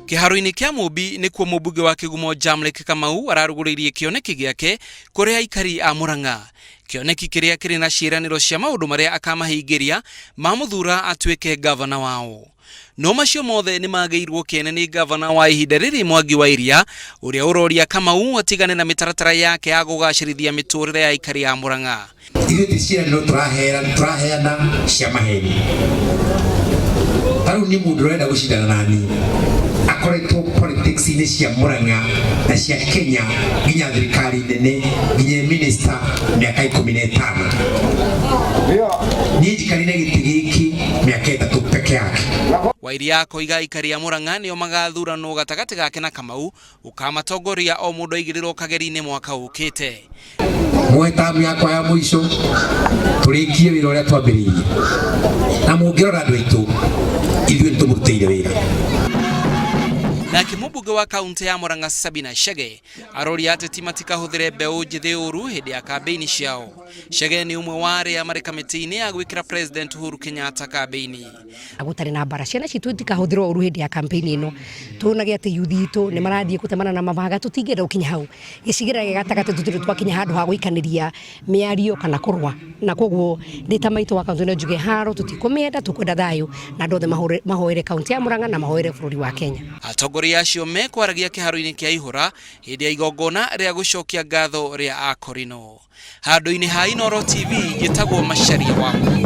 Kĩharo-inĩ kĩa Mũmbi nĩkuo mũmbunge wa Kĩgumo Jamleck Kamau ararugũrĩirie kĩoneki gĩake kũrĩ aikari a Murang'a. Kĩoneki kĩrĩa kĩrĩ na ciĩranĩro cia maũndũ marĩa akamahingĩria mamũthura atuĩke ngavana wao. No macio mothe nĩ magĩirwo kĩene nĩ ngavana wa ihinda rĩrĩ Mwangi wa Iria ũrĩa ũroria Kamau atigane na mĩtaratara yake ya kũgacĩrithia mĩtũrĩre ya aikari a Murang'a. Ithuĩ ti ciĩranĩro tũraheana cia maheni. Ta rĩu niĩ mũndũ ũrenda gũcindana na niĩ akoretwo politics-inĩ cia Murang'a na cia Kenya nginya thirikari nene nginya minister mĩaka 15. Niĩ njikarire gĩtĩ gĩkĩ mĩaka 3 peke yake. Wairia akoiga aikari a Murang'a nĩo magathuranwo gatagatĩ gake na Kamau ũkamatongoria o mũndũ aigĩrĩrwo kageri-inĩ mwaka ũkĩte. Muoe tamu yakwa ya mũico tũrĩkie wĩra ũrĩa twambĩrĩirie, na mũngĩrora andũ aitũ ithuĩ nĩ tũmũrutĩire wĩra. Nake mũmbunge wa kaunti ya Murang'a Sabina Chege aroria ateti matikahũthĩre mbeũ njĩthĩ ũru hĩndĩ ya kambĩini ciao. Chege nĩ ũmwe wa arĩa marĩ kamĩtĩ-inĩ ya gwĩkĩra President Uhuru Kenyatta kambĩini. Gũtarĩ na mbara, ciana citũ itikahũthĩrwo ũru hĩndĩ ya campaign ĩno. Tuonage atĩ yuthi itũ nĩ marathiĩ gũtemana na mabanga, tũtingĩenda gũkinya hau. Gĩcigĩrĩra gĩa gatagatĩ tũtirĩ twakinya handũ ha gũikanĩria mĩario kana kũrũa, na koguo ndĩ ta maitũ wa kaunti no njuge haro tũtikũmĩenda, tũkwenda thayũ na andũ othe mahoere kaunti ya Murang'a na mahoere bũrũri wa Kenya. Atongoria acio mekwaragia kĩharo-inĩ kĩa Ihũra hĩndĩ ya igongona rĩa gũcokia ngatho rĩa Akorino. Handũ-inĩ ha Inooro TV njĩtagwo Macharia wa Mũndũ.